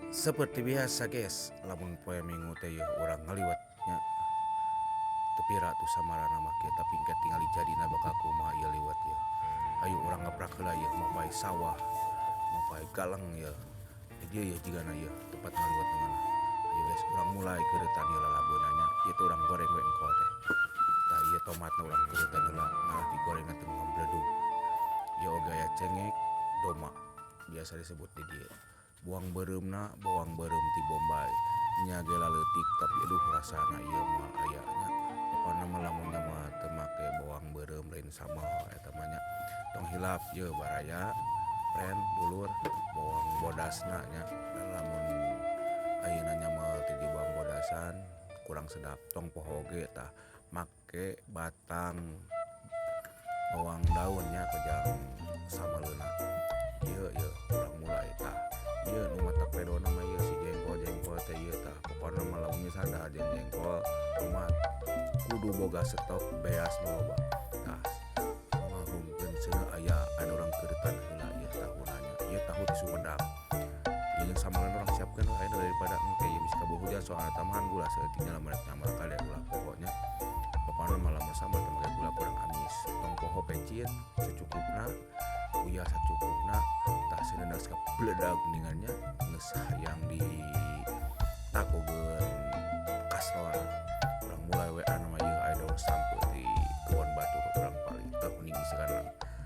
Seperti biasa guys, lamun poe Minggu teh yeuh urang ngaliwet nya. Teu pira tuh samarana mah kieu, tapi engke tingali jadina bakal kumaha ieu liwet yeuh. Ayo urang ngaprak heula yeuh mapay sawah, mapay galeng yeuh. Di dieu yeuh jigana yeuh tempat ngaliwet nu ngeunah. Ayo guys, urang mulai keuretan ieu lalabeuna nya. Ieu teh urang goreng we engkol teh. Tah ieu tomatna urang keuretan heula ngarah digorengna teu ngabledug. Ieu oge aya cengek doma biasa disebut di dieu. Bawang beureumna bawang beureum ti Bombay nya ge laleutik, tapi aduh rasana ieu moal aya nya. Pokona mah lamun nya mah teu make bawang beureum lain sambal eta mah nya. Tong hilap yeuh baraya, friend, dulur, bawang bodasna nya. Lamun ayeuna nya mah teu di bawang bodasan kurang sedap. Tong poho oge tah make batang bawang daun nya kejang sambaleuna. Ieu yeuh urang mulai tah. Ieu nu matak pedona mah ieu si jengkol-jengkol teh ieu tah. Pokona mah lamun misalna dahar jeung jengkol kumaha kudu boga stok beas nu loba. Tah ngagungkeun seuneu aya anu urang keuretan heula ieu tahuna nya. Ieu tahu ti Sumedang. Ieu jeung sambaleuna urang siapkeun we ayeuna daripada engke ieu bisi kaburu hujan soalna tambahan gula saeutik nya lamun rek nyambel kade ulah poho nya. Pokona mah lamun sambal teu make gula kurang amis. Tong poho pecin sacukupna, uyah sacukupna, tah seuneu geus kabledag geuningan nya geus hayang di tagogeun kasron. Urang mulai we anu mah ieu aya daun sampeu ti kebon batur urang palih tah nu ngisikan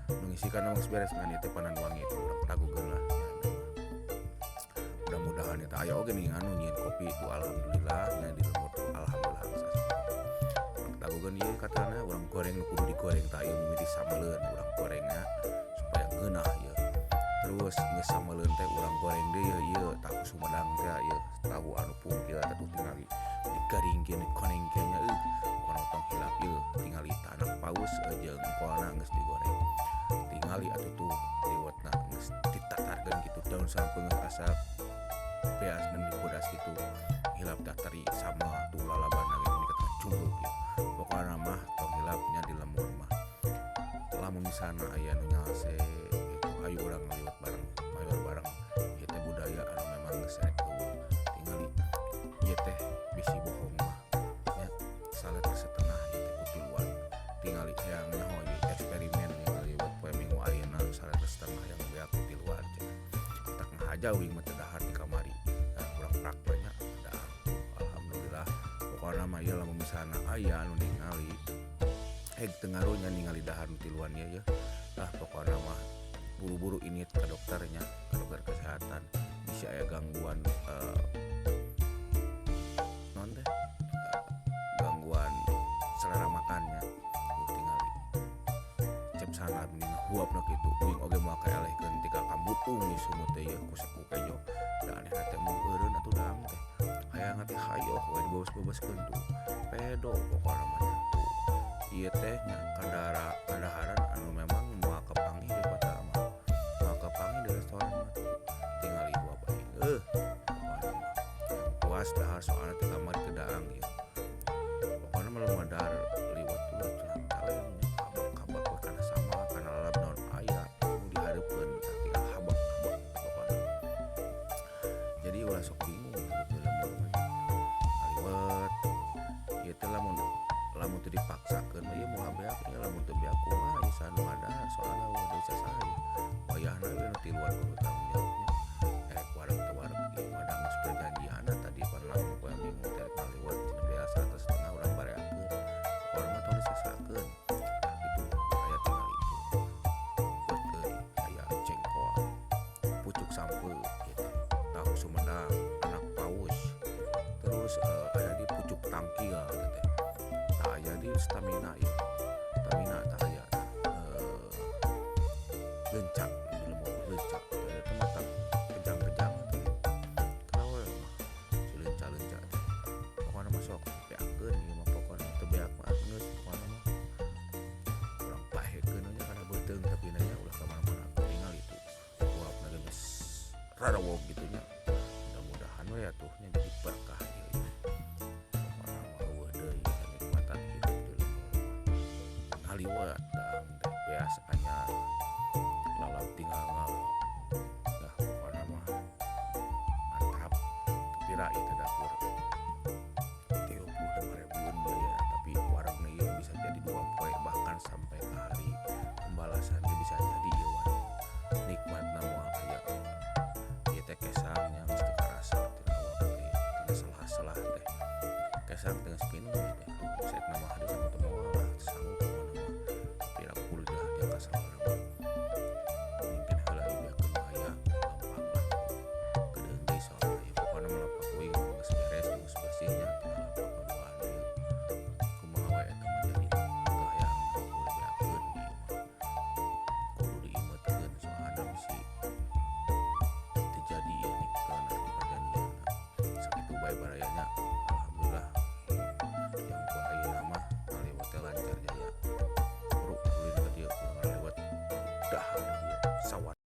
nu ngisikan mah geus beres ngan ieu teh pandan wangi teh urang tagogeun lah nya. Mudah-mudahan eta aya oge nih anu nyieun kopi tuh, alhamdulillah nya di lembur tuh alhamdulillah geus asup. Urang tagogeun ieu katana urang goreng nu kudu digoreng tah ieu mimiti sambeleun urang gorengna supaya ngeunah ieu. Terus geus sambeleun teh urang goreng deui ieu, ieu tahu Sumedang teh ieu tahu anu pungkil eta tuh tingali digaringkeun dikonengkeun nya pokona tong hilap ieu tingali tah anak paus jeung engkolna geus digoreng. Tingali atuh tuh liwetna geus ditatarkeun kitu daun sampeu geus asak beas dan dibodas kitu hilap tah teri sama tuh lalabana ge meni katana cumruk ieu. Pokona mah tong hilap nya di lembur mah. Lamun misalna aya nu nyalse gitu ayo urang ngaliwet bareng, mayor bareng. Ieu teh budaya anu memang geus rek eueuh. Tingali ieu teh bisi bohong mah nya saliter setengah ieu teh kutiluan. Tingali hayang nyaho ieu eksperimen ngaliwet poe Minggu ayeuna saliter setengah yang beak kutiluan cenah. Tak ngahaja uing mah teu dahar di kamari. Nah urang prak we nya dahar. Alhamdulillah pokona mah ieu lamun misalna aya anu ningali heg teu ngaruh nya ningali dahar nu tiluan ieu yeuh. Tah pokona mah buru-buru ini ke dokternya, ke dokter kesehatan bisi aya gangguan naon teh gangguan selera makannya. Tuh tingali cep sana mending huapna kitu uing oge moal kaelehkeun tika kambutung ieu sumut teh ieu ku saku kejo da anehna teh mun eureun atuh daang teh hayang teh hayoh we dibebes-bebeskeun tuh pedo pokona mah nya tuh. Ieu teh nya kadaharan anu memang moal kapanggih di kota mah, moal kapanggih di restoran mah tuh. Tingali huap aing pokona mah yang puas dahar soalna teh kamari teu daang ieu. Pokona mah lamun dahar liwet tuh cenah kaleng nya habak-habak we kana sambal kana lalap naon aya nu dihareupeun tah tinggal habak-habak pokona. Jadi ulah sok bingung hidup di lembur mah ngaliwet ieu teh lamun lamun teu dipaksakeun mah ieu moal beak ieu lamun teu beak kumaha ieu saha nu ngadahar soalna eueuh deui sasaha ieu. Wayahna we nu tiluan kudu tanggung jawabnya. Erek wareg teu wareg ieu mah da geus perjanjianna tadi pan lamun poe Minggu teh rek ngaliwet cenah beas seratus setengah urang bareakeun. Pokona mah tong disasakeun. Tah kitu aya tingali tuh. Buat euy aya jengkol, pucuk sampeu ieu teh, tahu Sumedang, anak paus, terus aya di pucuk tangkil ieu teh. Tah aya di stamina ieu. Stamina tah aya tah leunca di lembur leunca teh eta mah tah kejang-kejang teh. Kunaon we mah si leunca-leunca teh. Pokona mah sok beakeun ieu mah pokona teu beak mah geus pokona mah. Urang bahekeun we nya kana beuteung tapi nya ulah ka mana-mana tingali tuh. Huapna ge geus rarawog kitu nya. Mudah-mudahan we atuh nya jadi berkah ieu yeuh. Pokona mah eueuh deui kanikmatan hidup di lembur mah. Ngaliwet daang teh beas anyar lalap tinggal ngala. Dah pokona mah mantap. Pira ieu teh dapur.